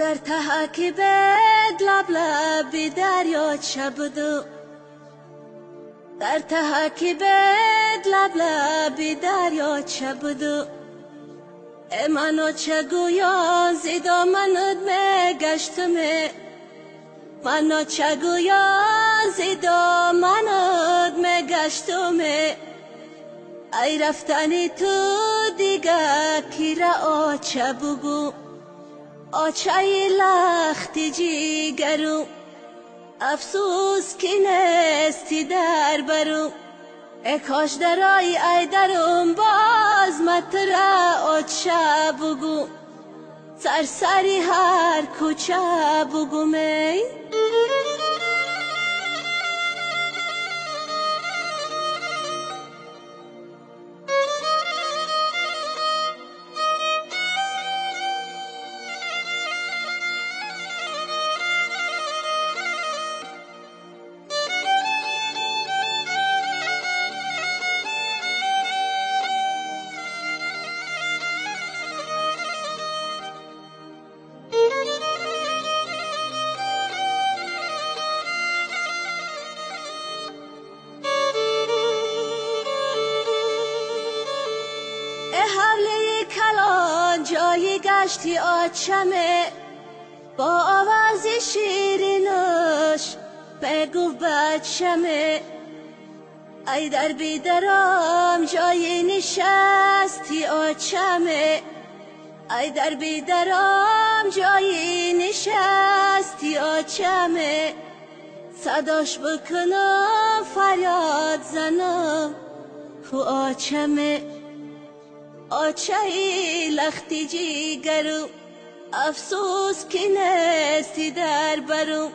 Дар таҳаки бед лаб лаби дарёча буду, дар таҳаки бед лаб лаби дарёча буду. Мано ча гӯё зи доманат мегаштаме, мано ча гӯё зи доманат мегаштаме. Ай рафтани ту дига кира оча бугӯ, очаи лахти ҷигару афсӯс ки нести дар бару. Э кош дарои ай дарум боз матра оча бугӯ, сарсари ҳар кӯча бугӯм эй. Ҷои гашти очаме бо овози ширинаш бигуфт бачаме. Ай дар бедарам ҷои нишасти очаме, ай дар бедарам ҷои нишасти очаме. Садош бикунам фарёд занам ку очаме, очаи лахти ҷигару афсӯс ки нести дар бару.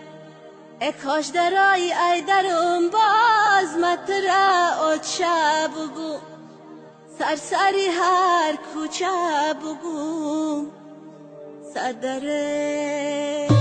Э кош дарои ай дарум боз матра оча бугӯ, сарсари ҳар кӯча бугӯ садаре.